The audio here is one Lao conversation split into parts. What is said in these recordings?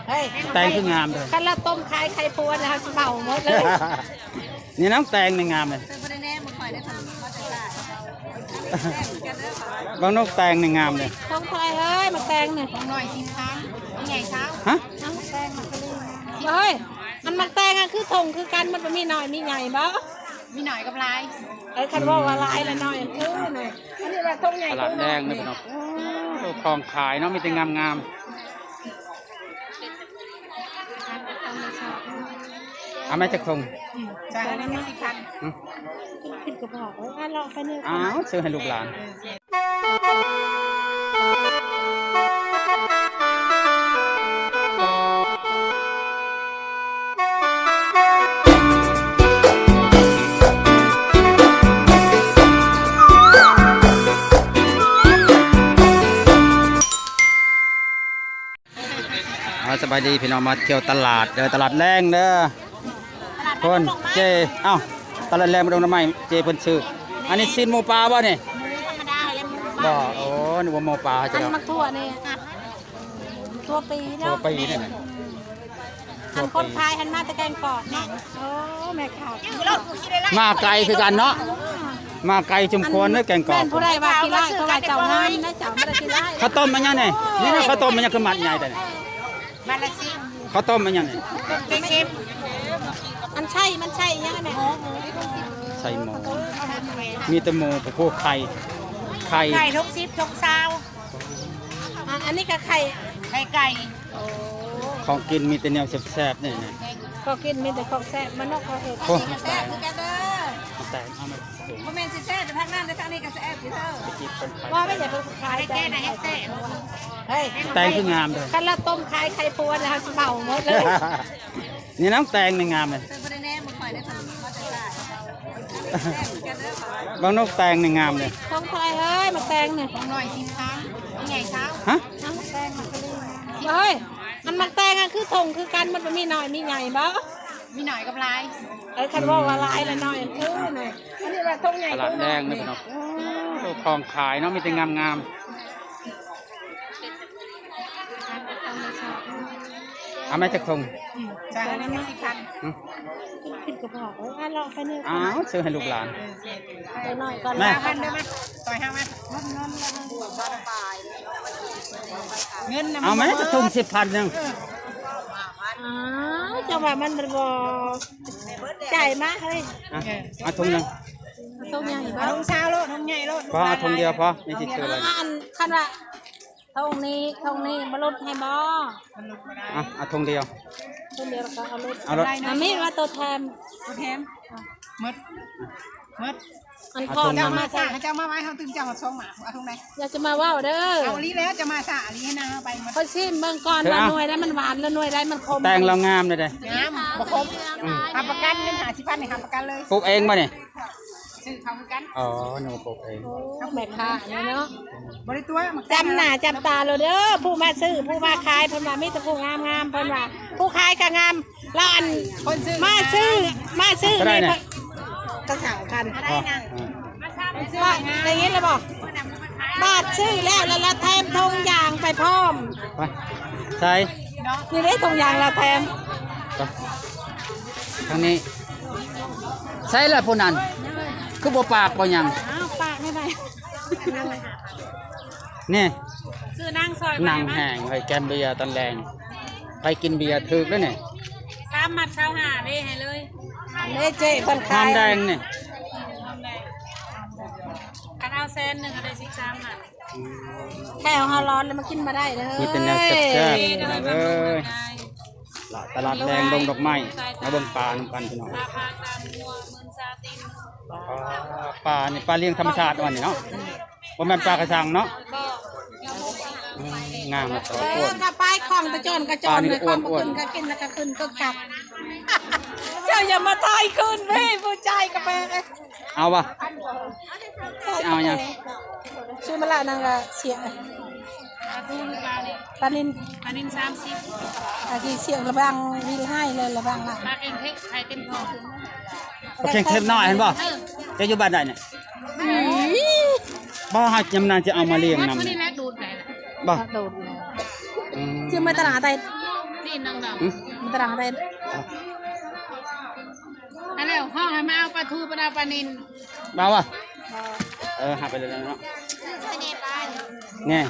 ເຮີ້ຍ ແຕງຄືງາມເດີ ຄັນລາວຕົ້ມຂາຍໄຂ່ພວນ ເຮົາຊິເໝົາໝົດເລີຍ. ນີ້ນະ ແຕງນີ້ງາມເລີຍ. ເບິ່ງນົກແຕງນີ້ງາມເລີຍ. ຂອງເທົ່າໃດເຮີ້ຍ ໝາກແຕງນີ້? ສອງຮ້ອຍສິບພັນ ໃຫຍ່ຊາວ. ຮະ? ເອົາໝາກແຕງມາຄື ເຮີ້ຍ ອັນໝາກແຕງຫັ້ນຄືຖົງຄືກັນ ມັນບໍ່ມີນ້ອຍມີໃຫຍ່ບໍ່? ມີໜ້ອຍກັບຫຼາຍ. ເອີ ຄັນເວົ້າວ່າຫຼາຍແລະໜ້ອຍ ເອີ ນະ ອັນນີ້ວ່າຖົງໃຫຍ່ ຕະຫຼາດແລງເດີພີ່ນ້ອງ. ໂອ້ ຂອງຂາຍເນາະ ມີແຕ່ງາມໆ. ເອົາແມ່ຈັກຖົງ? ອືມ ຈ້າ ອັນນີ້ສິບພັນ. ຫຶ? ຂຶ້ນກະບອກ ເອີ ເອົາເລາະໄປເນີ. ອ້າວ ຊື້ໃຫ້ລູກຫຼານ. ເອີ ເອົາ ສະບາຍດີພີ່ນ້ອງ ມາທ່ຽວຕະຫຼາດເດີ ຕະຫຼາດແລງເດີ. ເພິ່ນເຈ ເອົ້າ ຕະຫຼາດແລງມາດົງດອກໄມ້ ເຈເພິ່ນຊື້. ອັນນີ້ຊີ້ນໝູປ່າບໍ່ນີ້? ໝູທຳມະດາແຫຼະ ໝູປ່າ. ບໍ່ ໂອ້ ນຶກວ່າໝູປ່າ. ອັນໝາກຖົ່ວນີ້ ຖົ່ວປີເນາະ ຖົ່ວປີນີ້ນະ. ອັນຄົນຂາຍຫັ້ນມາແຕ່ແກງກອກເນາະ. ໂອ້ ແມ່ຄ້າ ມາໄກຄືກັນເນາະ ມາໄກສົມຄວນເດີແກງກອກ. ແມ່ນຜູ້ໃດວ່າຂີ້ຮ້າຍ ເຂົາວ່າເຈົ້າງາມນະ ເຈົ້າບໍ່ໄດ້ຂີ້ຮ້າຍ. ເຂົ້າຕົ້ມອັນຫຍັງນີ້? ນີ້ນະ ເຂົ້າຕົ້ມອັນຫຍັງຄືມັດໃຫຍ່ແທ້ນີ້? ເຂົ້າຕົ້ມອັນຫຍັງນີ້? ເຄັມ ອັນໄສ້ ມັນໄສ້ຫຍັງແມ່? ໄສ້ໝໍ ມີແຕ່ໝໍ ໂອ້ໂຫ ໄຂ່ ໄຂ່ ໄຂ່ຖົງສິບ ຖົງຊາວ. ອັນ ອັນນີ້ກະໄຂ່ ໄຂ່ໄກ່. ໂອ້ ຂອງກິນມີແຕ່ແນວແຊບໆ ນີ້ນະ. ຂອງກິນມີແຕ່ຂອງແຊບ ມັນເນາະ ຂອງເອີດ. ໂອ້ ແຊບຄືກັນເດີ ແຕງເອົາມາ. ບໍ່ແມ່ນຊິແຊບແຕ່ທາງນັ້ນເດີ ທາງນີ້ກະແຊບຢູ່ເດີ. ວ່າແມ່ນຢ່າໄປຂາຍແຕງ ເຮີ້ຍ ແຕງຄືງາມເດີ. ຄັນລາວຕົ້ມຂາຍໄຂ່ພວນ ເຮົາຊິເໝົາໝົດເລີຍ. ນີ້ນະ ແຕງນີ້ງາມເລີຍ. ເບິ່ງນົກແຕງນີ້ງາມເລີຍ. ຂອງເທົ່າໃດເຮີ້ຍ ໝາກແຕງນີ້? ສອງຮ້ອຍສິບພັນ ໃຫຍ່ຊາວ. ຮະ? ເອົາໝາກແຕງມາຄື ເຮີ້ຍ ອັນໝາກແຕງຫັ້ນຄືຖົງຄືກັນ ມັນບໍ່ມີນ້ອຍມີໃຫຍ່ບໍ່? ມີໜ້ອຍກັບຫຼາຍ. ເອີ ຄັນເວົ້າວ່າຫຼາຍແລະໜ້ອຍ ເອີ ນະ ອັນນີ້ວ່າຖົງໃຫຍ່. ຕະຫຼາດແລງເດີພີ່ນ້ອງ. ໂອ້ ຂອງຂາຍເນາະ ມີແຕ່ງາມໆ. ເອົາແມ່ຈັກຖົງ? ອືມ ຈ້າ ອັນນີ້ສິບພັນ. ຫຶ? ຂຶ້ນກະບອກ ເອີ ເອົາເລາະໄປເນີ. ອ້າວ ຊື້ໃຫ້ລູກຫຼານ. ເອີ ເກັບໜ້ອຍກ່ອນ ແມ່ ສາມພັນເດີ ມາ ຊ່ອຍເຮົາມາ. ເງິນນະ ເອົາແມ່ ມັນບໍ່ ຈັກຖົງສິບພັນໜຶ່ງ. ເອີ ອ້າວ ເຈົ້າວ່າມັນບໍ່ ຈ່າຍມາເຮີ້ຍ. ອ່ະ ເອົາຖົງໜຶ່ງ. ຖົງໃຫຍ່ບໍ່? ຖົງຊາວໂລດ ຖົງໃຫຍ່ໂລດ. ພໍ ເອົາຖົງດຽວພໍ ນີ້ຊິຊື້ແລ້ວ. ອັນ ຄັນວ່າຖົງນີ້ ຖົງນີ້ບໍ່ຫຼຸດໃຫ້ບໍ່? ມັນຫຼຸດບໍ່ໄດ້. ອ່ະ ເອົາຖົງດຽວ ຖົງດຽວແລ້ວກະເອົາຫຼຸດ. ເອົາລົດ. ອັນນີ້ວ່າໂຕແຖມ ໂຕແຖມ. ໝົດ ໝົດ. ອັນ ເອົາຖົງໜຶ່ງ. ເຈົ້າມາສາ ເຈົ້າມາໄວ້ ເຮົາຕື່ມເຈົ້າສອງໝາກ. ເອົາຖົງໃດ? ຢ່າຈະມາເວົ້າເດີ. ເອົາອີ່ຫຼີແລ້ວ ຈະມາສາອີ່ຫຼີ ໃຫ້ນາງເອົາໄປໝົດ. ຂ້ອຍຊີມເບິ່ງກ່ອນວ່າໜ່ວຍໃດມັນຫວານ ຫຼືໜ່ວຍໃດມັນຂົມ. ແຕງລາວງາມເດ້. ງາມ ບໍ່ຂົມ. ອືມ ຮັບປະກັນ ເງິນຫ້າສິບພັນນີ້ຮັບປະກັນເລີຍ. ປູກເອງບໍ່ນີ້? ຊື້ເຂົາຄືກັນ. ອໍ ໜູປູກເອງ. ໂອ້ ແມ່ຄ້ານີ້ເນາະ ບໍ່ໄດ້ຕົວະ. ຈຳໜ້າຈຳຕາໂລດເດີ ຜູ້ມາຊື້ ຜູ້ມາຂາຍ ເພິ່ນວ່າມີແຕ່ຜູ້ງາມໆ ເພິ່ນວ່າ ຜູ້ຂາຍກະງາມ. ລະອັນ ຄົນຊື້ ມາຊື້ ມາຊື້ນີ້ ເທົ່າໃດນະ? ກະສາມພັນ. ອໍ ໄດ້ຍິນແລ້ວບໍ່? ບາດຊື້ແລ້ວ ລະລະແຖມຖົງຢາງໄປພ້ອມ. ໄປ ໃສ່ ນີ້ເດ້ຖົງຢາງລະແຖມ. ໄປ ທາງນີ້. ໃສ່ລະຜູ້ນັ້ນ ຄືບໍ່ປາກບໍ່ຫຍັງ? ອ້າວ ປາກໃຫ້ໄປ. ນີ້ ຊື້ນັ່ງຊອຍ ນັ່ງແຫ້ງ ໄປແກ້ມເບຍຕອນແລງ. ໄປກິນເບຍຖືກແລ້ວນີ້. ສາມມັດຊາວຫ້າເດ້ ໃຫ້ເລີຍ. ເດ້ເຈ້ເພິ່ນຂາຍ ຫອມແດງນີ້. ຫອມແດງ ຄັນເອົາແສນໜຶ່ງກະໄດ້ສິບສາມມັດ. ແຂ້ວເຮົາຮ້ອນແລ້ວມາກິນບໍ່ໄດ້ເດີ. ມີແຕ່ແນວແຊບໆ ພີ່ນ້ອງເອີຍ. ຕະຫຼາດແລງດົງດອກໄມ້ ມາເບິ່ງປານຳກັນພີ່ນ້ອງ. ປາພາການຫົວ ໝື່ນຊາຕີນ. ປາ ປານີ້ປາລ້ຽງທຳມະຊາດອັນນີ້ເນາະ ບໍ່ແມ່ນປາກະຊັງເນາະ. ບໍ່. ອືມ ງາມເນາະ. ເອີ ກະໄປຂອງຕະຈອນກະຈອນ ປານີ້ ຂອງ ອ້ວນໆ ຂຶ້ນກະກິນ ລະກະຂຶ້ນກະກັບ. ເຈົ້າຢ່າມາຖ່າຍຂຶ້ນເວີຍ ຜູ້ຊາຍກະແປ. ເອົາວະ ຊິເອົາຫຍັງ? ຊື້ມາລະນາງກະເສຍ ປານິນ ປານິນສາມສິບ. ອາ ຊິເສຍລະຫວ່າງວິລໄຮ ແລະລະຫວ່າງລະ ປາເກັງເທັກ ໄຂ່ເຕັມທ້ອງ. ປາເກັງເທັກນ້ອຍຫັ້ນບໍ່? ເອີ ເຈົ້າຢູ່ບ້ານໃດນີ້? ບໍ່ ເຮົາຍາມນານຈະເອົາມາລ້ຽງນຳ. ບໍ່ ອືມ ຊິມາຕະຫຼາດໃດ? ນີ້ນ້ອງໆ ຫຶ? ມັນຕະລາງໄດ້ ອັນແລ້ວ ຫ້ອງໃຫ້ມາເອົາປາທູ ປານາ ປານິນ ມາວະ? ເອີ ຫາໄປເລີຍເນາະ ແນ່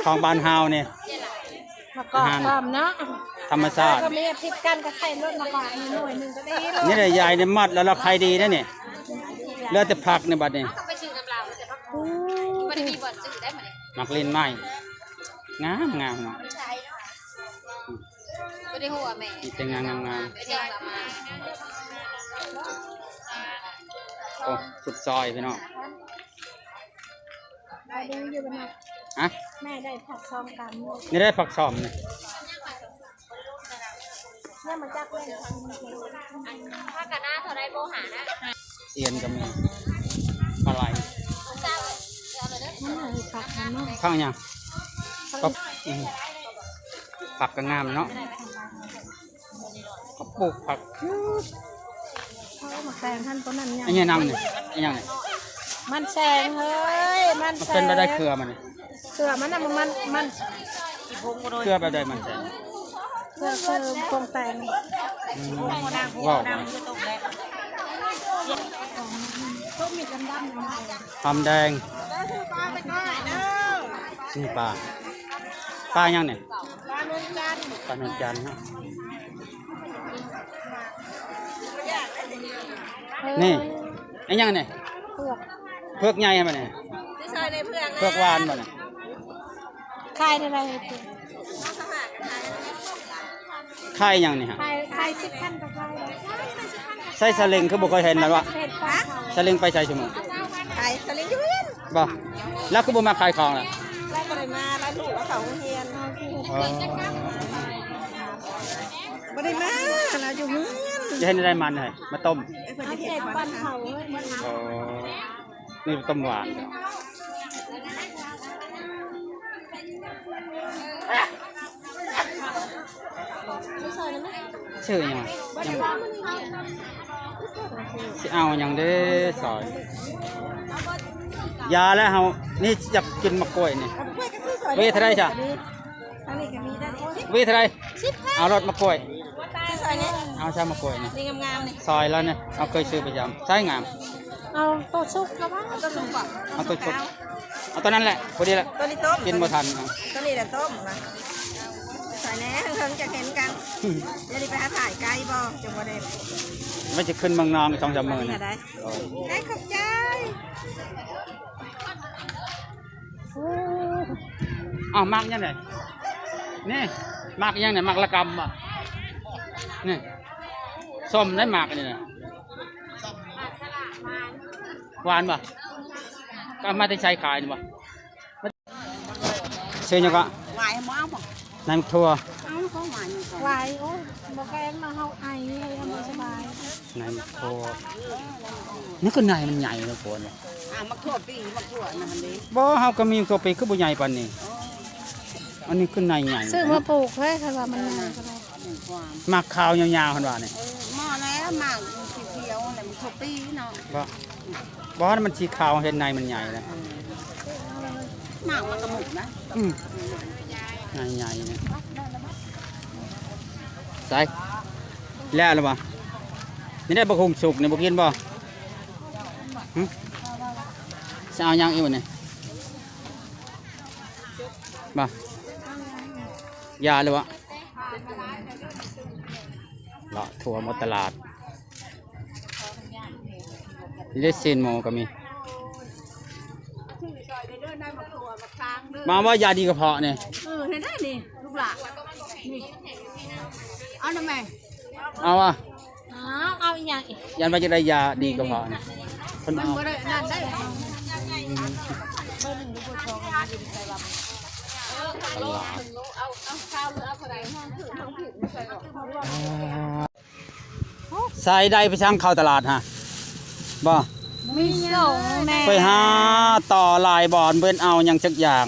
ຂອງບ້ານເຮົານີ້ ມາກອກພ້ອມເນາະ ທຳມະຊາດ ກໍມີອາທິດກັນກໍໃສ່ລົດມາກອກໜ່ວຍໜຶ່ງກໍດີໂລດ ນີ້ແຫຼະ ຢາຍນີ້ມັດແລ້ວລາວຂາຍດີເດ້ນີ້ ເຫຼືອແຕ່ຜັກນີ້ບັດນີ້ ໝາກລິ້ນໄມ້ ງາມໆເນາະ ບໍ່ໄດ້ຮູ້ວ່າແມ່ ມີແຕ່ງາມໆ ບໍ່ໄດ້ເອົາມາ ໂອ້ ສຸດຊອຍພີ່ນ້ອງ ໄດ້ຢູ່ບໍ່ນະ ຮະ ແມ່ໄດ້ຜັກສອງກຳ ນີ້ໄດ້ຜັກສອມນີ້ ແມ່ມາຈັກເລີຍ ພາກກະນາເທົ່າໃດບໍ່ຫານະ ອຽນກໍມີ ປາໄຫຼ ມັນໃຫ້ຜັກມັນເນາະ ຜັກຫຍັງ ຜັກ ອືມ ຜັກກໍງາມເນາະ ເຂົາປູກຜັກ ເອີ ໝາກແຕງຫັ້ນ ໂຕນັ້ນຫຍັງ ອັນນີ້ນຳນີ້ ອັນຫຍັງນີ້ ມັນແຊງເຮີ້ຍ ມັນ ມັນເປັນແບບໃດເຄືອມັນນີ້ ເຄືອມັນນະ ມັນ ມັນ ເຄືອແບບໃດມັນແຊງ ເຄືອ ເຄືອພວງແຕງ ອືມ ວ້າວ ຕົ້ມມີດຳໆ ຫອມແດງ ນີ້ປາ ປາຫຍັງນີ້ ປານວນຈັນ ປານວນຈັນເນາະ ນີ້ ອີຫຍັງນີ້ ເຜືອກ ເຜືອກໃຫຍ່ຫັ້ນບໍ່ນີ້ ຊິໃສ່ໃນເຜືອກ ເຜືອກຫວານບໍ່ນີ້ ຂາຍເທົ່າໃດ ຂາຍຫຍັງນີ້ຮະ ຂາຍ ຂາຍສິບພັນກໍຂາຍ ໃສ່ສະເລັງຄືບໍ່ຄ່ອຍເຫັນລະວະ ສະເລັງໄປໃສຊຸມື້ ຂາຍສະເລັງຢູ່ເຮືອນ ບໍ່ ລາວຄືບໍ່ມາຂາຍຂອງລະ ລາວບໍ່ໄດ້ມາ ລາວລູກລາວເຂົ້າໂຮງຮຽນ ອໍ ບໍ່ໄດ້ມາ ລາວຢູ່ເຮືອນ ຈະເຮັດແນວໃດມັນໃຫ້ ມາຕົ້ມ ເອີ ເພິ່ນຈະເຮັດມັນ ອໍ ນີ້ຕົ້ມຫວານ ຊື່ຫຍັງ ຊິເອົາຫຍັງເດ້ ຊອຍ ຢ່າແລ້ວ ເຮົານີ້ຢາກກິນໝາກກ້ວຍນີ້ ເວເທົ່າໃດຊະ ອັນນີ້ກໍມີໄດ້ ເວເທົ່າໃດ ສິບ ເອົາໂລດໝາກກ້ວຍ ຊອຍນີ້ ເອົາຊະໝາກກ້ວຍນີ້ ນີ້ງາມໆນີ້ ຊອຍລາວນີ້ ເຮົາເຄີຍຊື້ປະຈຳ ໃຊ້ງາມ ເອົາໂຕສຸກກໍວ່າ ເອົາໂຕສຸກບໍ່ ເອົາໂຕສຸກ ເອົາໂຕນັ້ນແຫຼະ ພໍດີລະ ໂຕນີ້ຕົ້ມ ກິນບໍ່ທັນ ໂຕນີ້ລະຕົ້ມ ໃສ່ແດ່ ເຖິງຈະເຫັນກັນ ດຽວນີ້ໄປຫາຖ່າຍໄກບໍ່ ຈັ່ງບໍ່ໄດ້ ມັນຈະຂຶ້ນເມືອງນອງສອງສາມມື້ນີ້ ໄດ້ ຂອບໃຈ ອ້າວ ໝາກຫຍັງນີ້ ນີ້ ໝາກຫຍັງນີ້ ໝາກລະກຳບໍ່ ນີ້ ສົ້ມໄດ໋ໝາກອັນນີ້ນະ ຫວານບໍ່ ກໍເອົາມາແຕ່ໃສຂາຍນີ້ບໍ່ ຊື້ຫຍັງກໍ ຫວາຍ ບໍ່ເອົາບໍ່ ໃນໝາກຖົ່ວ ເອົາຂອງຫວາຍນີ້ ຫວາຍ ໂອ້ຍ ບໍ່ແກງເນາະ ເຮົາໄອ ເຮົາບໍ່ສະບາຍ ໃນໝາກຖົ່ວ ນີ້ຄືໃນມັນໃຫຍ່ເນາະ ໂພດ ອ່າ ໝາກຖົ່ວປີ ໝາກຖົ່ວອັນນັ້ນເດ້ ບໍ່ ເຮົາກໍມີໝາກຖົ່ວປີ ຄືບໍ່ໃຫຍ່ປານນີ້ ອໍ ອັນນີ້ຄືໃນໃຫຍ່ ຊື້ມາປູກເຮີ້ຍ ຄັນວ່າມັນໃຫຍ່ກໍໄດ້ ໝາກຂາວຍາວໆ ເພິ່ນວ່ານີ້ ເອີ ໝໍ້ແລ້ວ ໝາກສີຂຽວຫັ້ນແຫຼະ ໝາກຖົ່ວປີເນາະ ບໍ່ ບໍ່ ມັນສີຂາວ ເຫັນໃນມັນໃຫຍ່ນະ ເອີ ໝາກມັນກະໝຸກນະ ອືມ ໃຫຍ່ໆ ນີ້ ໃສ່ ແລ້ວລະບໍ່ ນີ້ໄດ້ບັກຫຸ່ງສຸກນີ້ ບໍ່ກິນບໍ່ ຫຶ ຊິເອົາຫຍັງອີກນີ້ ບໍ່ ຢ່າເລີຍວະ ເລາະທົ່ວໝົດຕະຫຼາດ ນີ້ເດ້ ຊີ້ນໝູກໍມີ ມາວ່າຢາດີກະເພາະນີ້ ເອີ ເຫັນໄດ້ນີ້ ລູກຫຼານ ນີ້ ເອົານຳແມ່ ເອົາວະ ເອົາ ເອົາອີ່ຫຍັງອີກ ຢ້ານວ່າຈະໄດ້ຢາດີກະເພາະນີ້ ເພິ່ນ ມັນບໍ່ໄດ້ອັນນັ້ນໄດ໋ ອືມ ເອີ ເອົາ ເອົາ ເອົາ ເອົາ ເອົາເທົ່າໃດ ຫ້ອງຖືກ ຫ້ອງຖືກ ໃສ່ ໃສ່ໄດ້ໄປສັ່ງເຂົ້າຕະຫຼາດຫະ ບໍ່ ມີສົ່ງແດ່ ໄປຫາຕໍ່ຫຼາຍບ່ອນ ບໍ່ເຫັນເອົາຫຍັງຈັກຢ່າງ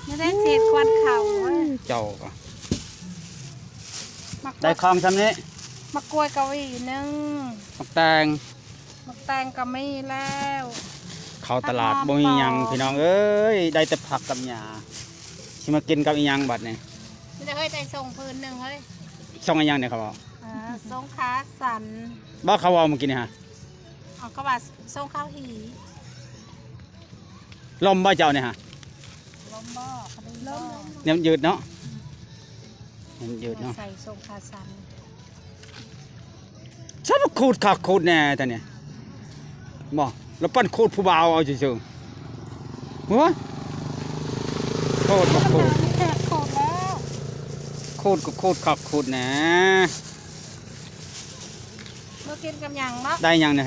ບໍ່ໄດ້ເສດຄວັນເຂົ້າ ເຈົ້າກໍ ໄດ້ຂອງຊ່ຳນີ້ ໝາກກ້ວຍກະຫວີໜຶ່ງ ໝາກແຕງ ໝາກແຕງກໍມີແລ້ວ ເຂົ້າຕະຫຼາດ ຜັກຫອມ ບໍ່ມີຫຍັງ ສອງ ພີ່ນ້ອງເອີຍ ໄດ້ແຕ່ຜັກກັບຫຍ້າ ຊິມາກິນກັບອີ່ຫຍັງບັດນີ້ ເດ້ເຮີ້ຍ ໄດ້ສົ່ງຜືນໜຶ່ງເຮີ້ຍ. ສົ່ງອີ່ຫຍັງນີ້ເຂົາເວົ້າ? ເອີ ສົ່ງຂາສັ້ນ. ບໍ່ ເຂົາເວົ້າມື້ກີ້ນີ້ຫະ? ເອົາ ເຂົາວ່າສົ່ງເຂົ້າຫີ. ລົມບໍ່ເຈົ້ານີ້ຫະ? ລົມບໍ່? ພໍດີບໍ່? ແນວມັນຍືດເນາະ ມັນຍືດເນາະ ໃສ່ສົ່ງຂາສັ້ນ. ຊະ ມາຂູດຄັກຂູດແນ່ແທ້ນີ້ ບໍ່ ລະປັ່ນຂູດຜູ້ບ່າວເອົາຊື່ໆ. ໂອ້ຍ ໂຄດ ໂຄດ ໂຄດແລ້ວ ໂຄດກໍໂຄດຄັກໂຄດແນ່. ບໍ່ກິນກັບຫຍັງເນາະ? ໄດ້ຫຍັງແນ່?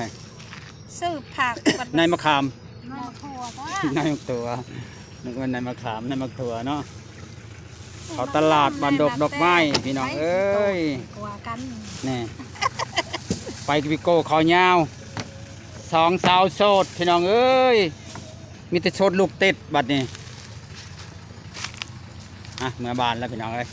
ຊື້ຜັກ ໃນມະຂາມ ໃນໝາກຖົ່ວ ໃນໝາກຖົ່ວ ນຶກວ່າໃນມະຂາມ ໃນໝາກຖົ່ວເນາະ. ເຂົ້າຕະຫຼາດບ້ານດົກດອກໄມ້ ພີ່ນ້ອງເອີຍ ກວ່າກັນ ນີ້ ໄປກັບພີ່ໂກ້ເຂົາຍາວ ສອງສາວໂສດ ພີ່ນ້ອງເອີຍ ມີແຕ່ໂສດລູກຕິດບັດນີ້. ອ່ະ ເມືອບ້ານແລ້ວ ພີ່ນ້ອງເອີຍ.